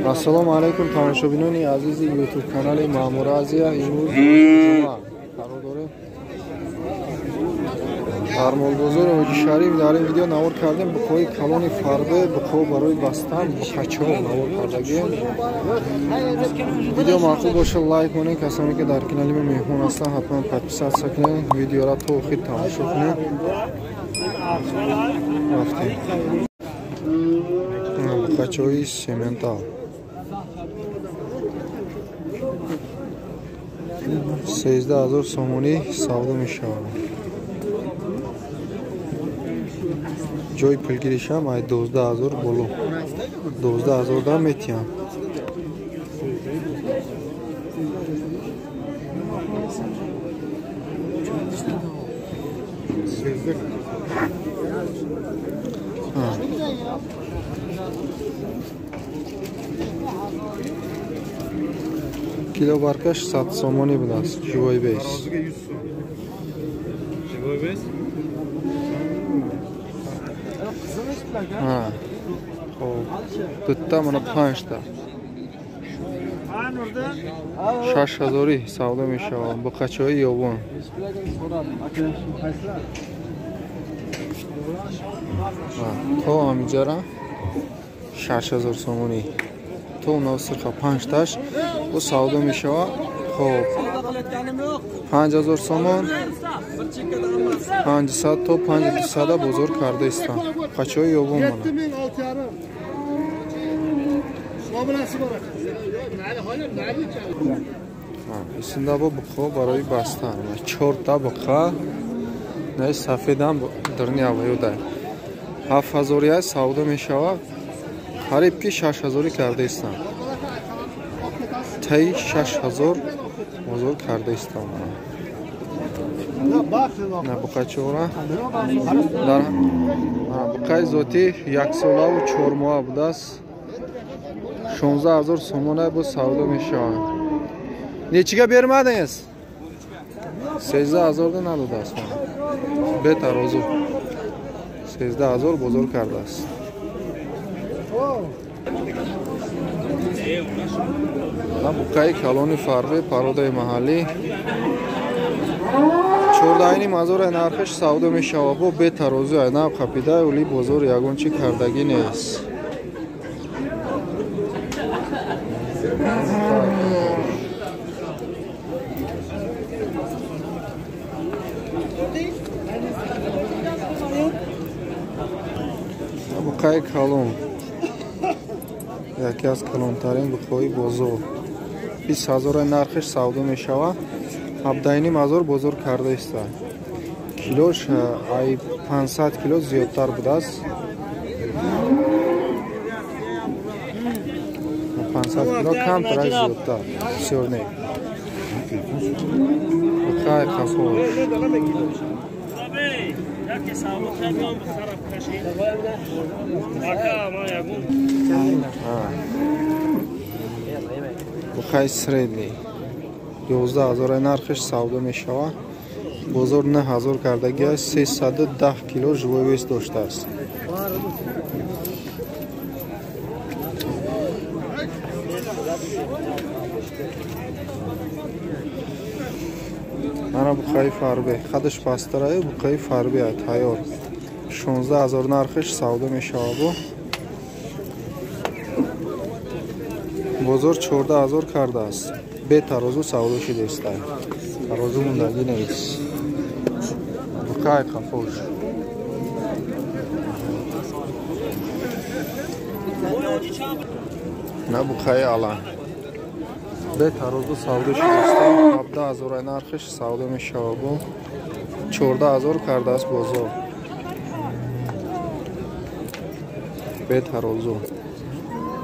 Ассалому алайкум тамошобинони азизи YouTube канали Маъмур Азия. Имрӯз ҷумъа қарор дорем. Дар молбозори Ҳоҷи Шариф дар ин видео навор кардем буқои калони фарбе, буқо барои бастан, буқачаҳо навор кардагем. Видео маъқул боша лайк монед, касоне ки дар канали мо меҳмон ҳастанд ҳатман подписатсия кунед, видеоро то охир тамошо кунед. Рафтем. Буқачаҳои сементал 13,000 сомонӣ савдо мешавад. Ҷои пулгиришам ай 12,000 боло. 12,000 дам метиҳам. Кило баркаш 100 сомонӣ будааст. Живой вес. Живой вес? Хоб. Дутта мана панҷта. 6,000 савдо мешавад. Буқачаҳои ёбон. То ҳаминҷара 6,000 сомонӣ. То навсирха панҷташ бо савдо мешавад. Хоб 5,000 сомон 500 то 5200 бозор карда истанд. Қачаҳои ёбон мана. Исинда бо буқо барои бастан. 4та буқа наи сафедам дурни аваюда. 7,000 савдо мешавад. Қариб ки 6,000 карда истанд. Таи 6,000 бозор карда истанд. На буқачора дар буқаи зотӣ 1 солаву 4 моҳа будааст. 16,000 сомона бо савдо мешавад. Нечига бермадингиз? 13,000 надодааст. Бетарозу 13,000 бозор кардааст. На буқаи калони фарбе пародаи маҳаллӣ 14,500 нархаш савдо мешавад. Бо бетарозу нав қапида ули бозор ягон чӣ кардагӣ нест. Буқаи калон яке аз калонтарин буқои бозор 20,000 нархаш савдо мешавад. 17,500 бозор карда истад. Килош ай 500 кило зиёдтар будааст. 500 кило камтар зиёдтар, бисёр не. Буқаи қафош. Буқаи средний 11,000 нархаш савдо мешавад. Бозор 9,000 кардагӣ аст. 310 кило живой вес доштааст. Мана буқаи фарбе, қадаш пасттараю буқаи фарбе тайёр. 16,000 нархаш савдо мешавад. Бозор 14,000 кардааст. Бетарозу савдо шудааст. Тарозу мондагӣ нест. Буқаи қафош. На буқаи ала. Бетарозу савдо шудааст. 17,000 нархаш савдо мешавад. 14,000 кардааст бозор. Бетарозу.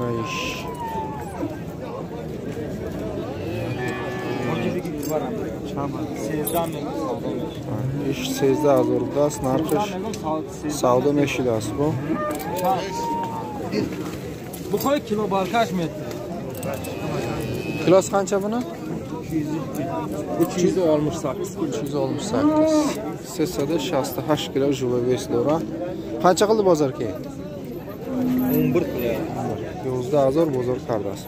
Айш. Иш 13,000 будааст нархаш савдо мешудааст. Бо Буқои кило баркаш метр. Килос қанча буна? 368. 368. 368 кило живой вес дора. Қанча қилди бозор ки? 11 qilyapti. 11 000 бозор кардааст.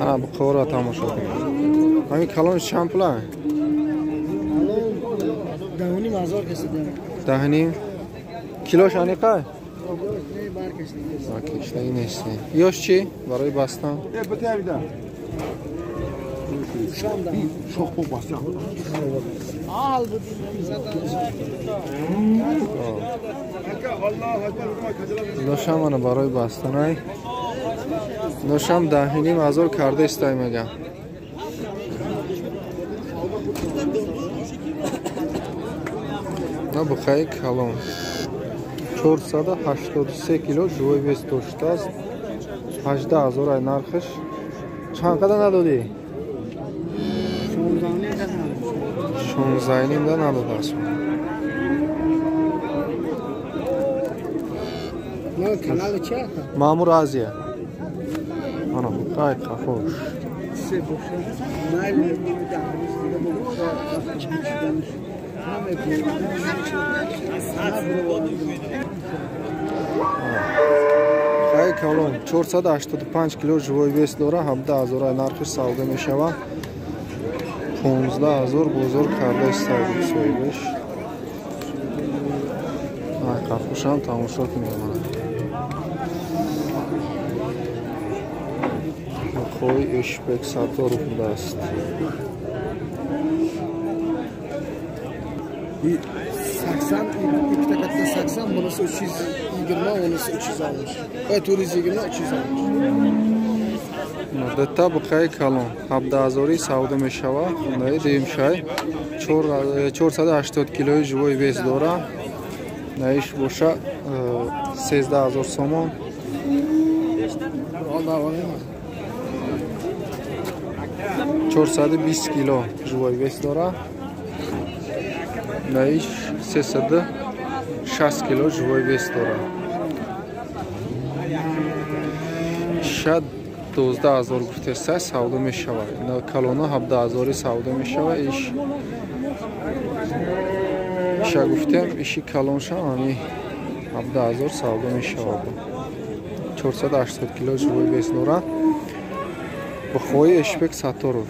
Ана буқора тамошо кунед. Ҳамин калонш чанд пула? 10,5 ҳазор касидем. 10,5? Килош аниқа? Киштагӣ нест. Ёш чӣ? Барои бастан? Ношам ана барои бастанай. Ношам 10,5 ҳазор карда истай мегам. На бухаи калон. 483 кило живой вес доштааст. 18 000 ай нархаш. Чанд қадар надодӣ? 16,5 да надодааст. Маъмур Азия. Ана бухаи қафош. Хай калон 485 кило живой вес дора, 17 000 ай нархиш савдо мешавад. 15 000 бозор карда истайд соҳибаш. Ай қафошам тамошо кунед. Бухои Эшбек Сатторов будааст. 80 ikkita katta 80, bunisi 320, unisi 360. Voy 420, 360. Дата буқаи калон 17 000 савдо мешавад. Хонаи дуюмшай 480 килои живой вес дора. Наиш боша 13 000 сомон. 420 кило живой вес дора. Наиш 360 кило живой вес дора. Шад 12 000 гуфтеста савдо мешавад. Калона 17 000 савдо мешавад. Иш иша гуфтем, иши калонша ами 17 000 савдо мешавад. 480 кило живой вес дора. Бухои Эшбек Сатторов.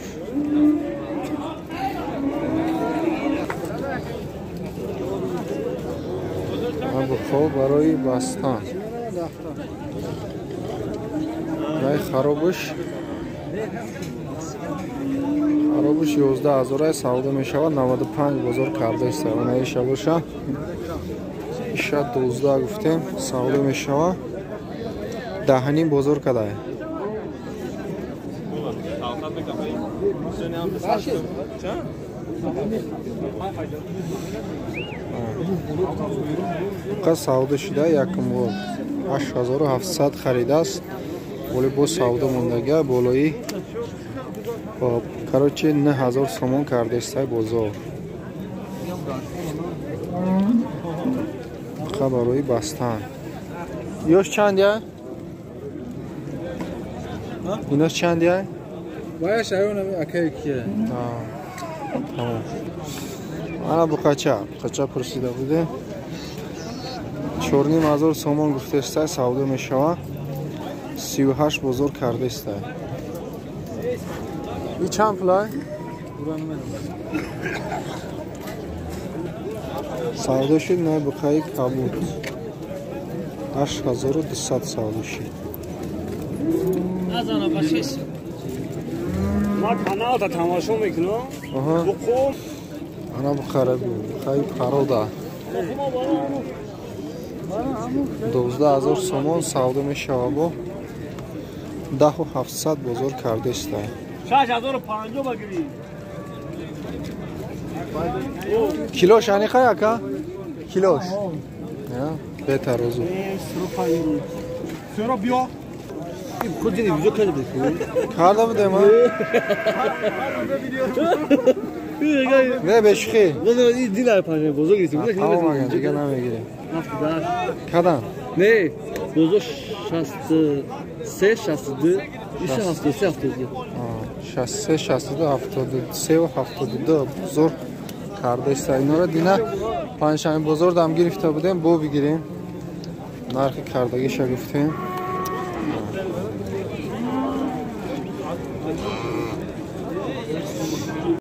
Бухо барои бастан. Най харобуш 11 000 савдо мешавад. 95 бозор карда иста. Наиша боша. Иша 12 гуфтем савдо мешавад. 10,5 бозор кардае. Қа савдо шуда якум бор 8700 харидааст. Воли бо савдо мондага болои короче 9000 сомон кардаистай бозор. Қа барои бастан. Ёш чанд я? Инош чанд я? Ваяш аюн акай кия. Тамом. Ана буқача, буқача пурсида буде. 4,5 ҳазор сомон гуфтестай савдо мешавад. 38 бозор кардестай. И чанд пулай? Савдо шуд на буқаи кабуд. 8200 савдо шуд. Ма каналда тамошо мекунам. Буқо Ана буқара буқаи парода. 12 000 сомон савдо мешавад бо 10700 бозор кардестай. 6050 багири. Килош аниқа яка? Килош. Бетарозу. Сера биё. Карда будем, а? Не бешухӣ. Тамом аган, дига намегирем. Кадан? Не, бозор 63, 62, 73, 72. 63, 62, 73 ва 72 бозор кардаиста. Инора дина панҷшанбе бозор дам гирифта будем, бо бигирем. Нархи кардагиша гуфтем.